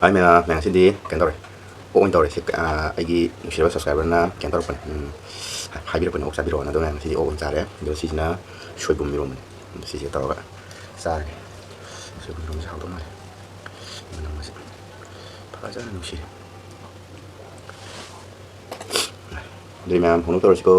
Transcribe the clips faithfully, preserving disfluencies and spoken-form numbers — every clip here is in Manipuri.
ꯍꯥꯏ ꯃꯌꯥꯝ, ꯃꯌꯥꯝ ꯉꯁꯤꯗꯤ ꯀꯩꯅꯣ ꯇꯧꯔꯦ, ꯑꯣꯛ ꯑꯣꯏꯅ ꯇꯧꯔꯦ꯫ ꯁꯤ, ꯑ, ꯑꯩꯒꯤ ꯅꯨꯡꯁꯤꯔꯕ subscriberꯅ ꯀꯩꯅꯣ ꯇꯧꯔꯛꯄꯅꯦ, ꯎꯝ, ꯍꯥꯏꯕꯤꯔꯛꯄꯅꯦ, ꯑꯣꯛ ꯆꯥꯕꯤꯔꯛꯑꯣꯅ꯫ ꯑꯗꯣ ꯃꯌꯥꯝ ꯉꯁꯤꯗꯤ ꯑꯣꯛ ꯑꯣꯏꯅ ꯆꯥꯔꯦ꯫ ꯑꯗꯣ ꯁꯤꯁꯤꯅ ꯁꯣꯏꯕꯨꯝ ꯏꯔꯣꯝꯕꯅꯦ꯫ ꯑꯗꯣ ꯁꯤꯁꯦ ꯇꯧꯔꯒ ꯆꯥꯔꯒꯦ꯫ ꯁꯣꯏꯕꯨꯝ ꯏꯔꯣꯝꯕꯁꯦ ꯍꯥꯎꯗꯧ ꯃꯥꯜꯂꯦ꯫ ꯃꯅꯝ ꯑꯁꯦ ꯐꯖꯅ ꯅꯨꯡꯁꯤꯔꯦ꯫ ꯑꯗꯨꯗꯤ ꯃꯌꯥꯝ ꯍꯧꯅ ꯇꯧꯔꯁꯤꯀꯣ꯫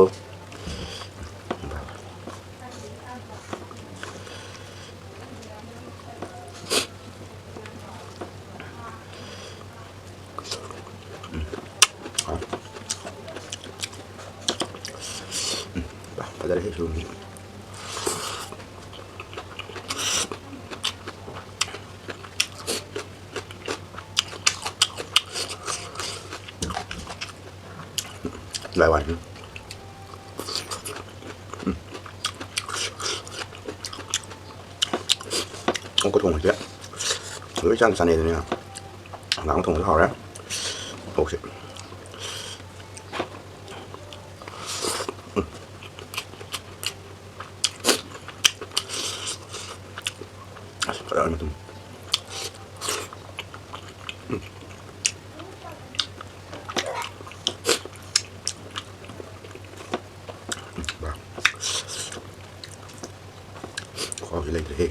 ꯐꯖꯔꯦ ꯁꯣꯏꯕꯨꯝꯁꯦ꯫ ꯂꯥꯏ ꯋꯥꯏ꯫ ꯎꯝ꯫ ꯑꯣꯛꯀ ꯊꯣꯡꯕꯁꯦ ꯂꯣꯏ ꯆꯥꯅ ꯆꯥꯅꯩꯗꯅ꯫ ꯍꯪꯒꯥꯝ ꯊꯣꯡꯕꯁꯨ ꯍꯥꯎꯔꯦ꯫ ꯑꯣꯛꯁꯦ꯫ ꯎꯝ꯫ ꯑꯁ, ꯐꯖꯅ ꯑꯗꯨꯝ꯫ ꯎꯝ꯫ ꯎꯝ, ꯕꯥ꯫ ꯈꯨꯍꯥꯎꯁꯤ ꯂꯩꯇ꯭ꯔꯦꯍꯦ꯫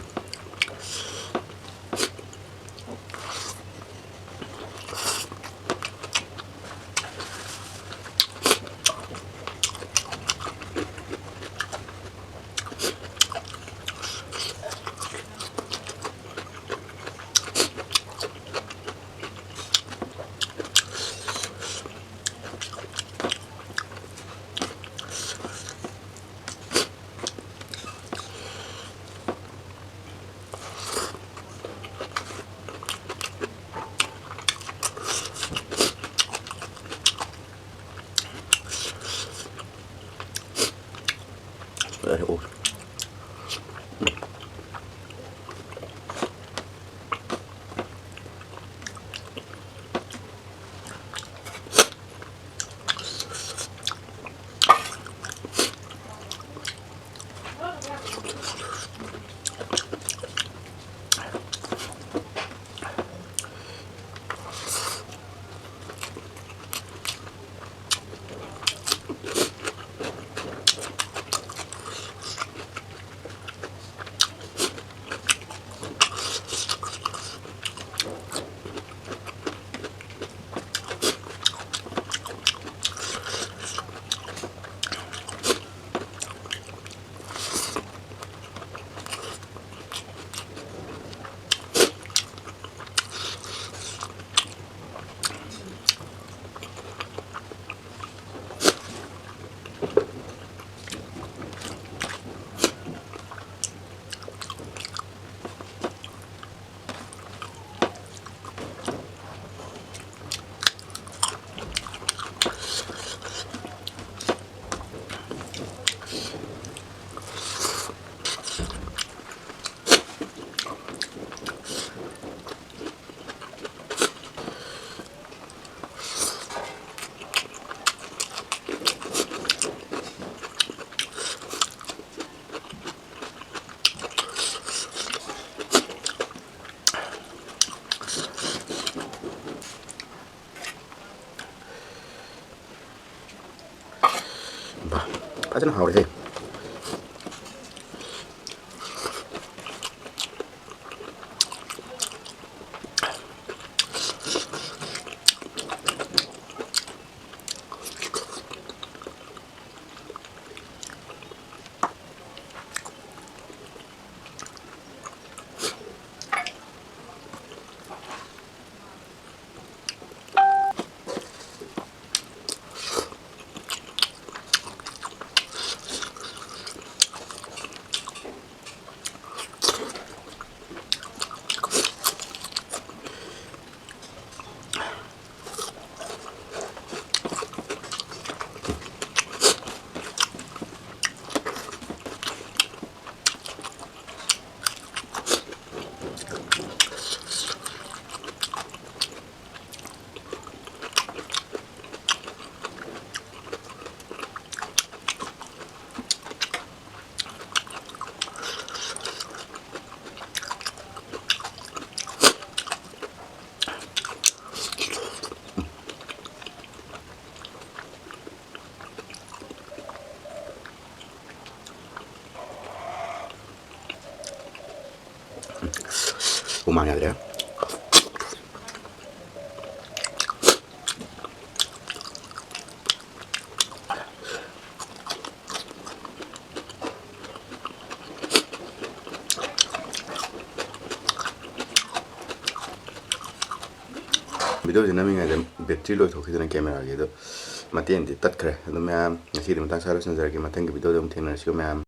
ꯐꯖꯅ ꯍꯥꯎꯔꯦꯍꯦ꯫ ꯍꯨꯃꯥꯡ ꯌꯥꯗ꯭ꯔꯦ꯫ Videoꯁꯦ ꯅꯝꯃꯤꯉꯩꯗ battery ꯂꯣꯏꯊꯣꯛꯈꯤꯗꯅ cameraꯒꯤ, ꯑꯗꯣ ꯃꯇꯦꯡꯗꯤ ꯇꯠꯈ꯭ꯔꯦ꯫ ꯑꯗꯣ ꯃꯌꯥꯝ, ꯉꯁꯤꯗꯤ ꯃꯇꯥꯡ ꯁ꯭ꯋꯥꯏꯗ ꯂꯣꯏꯁꯤꯟꯖꯔꯒꯦ꯫ ꯃꯊꯪꯒꯤ videoꯗ ꯑꯃꯨꯛ ꯊꯦꯡꯅꯔꯁꯤꯀꯣ ꯃꯌꯥꯝ꯫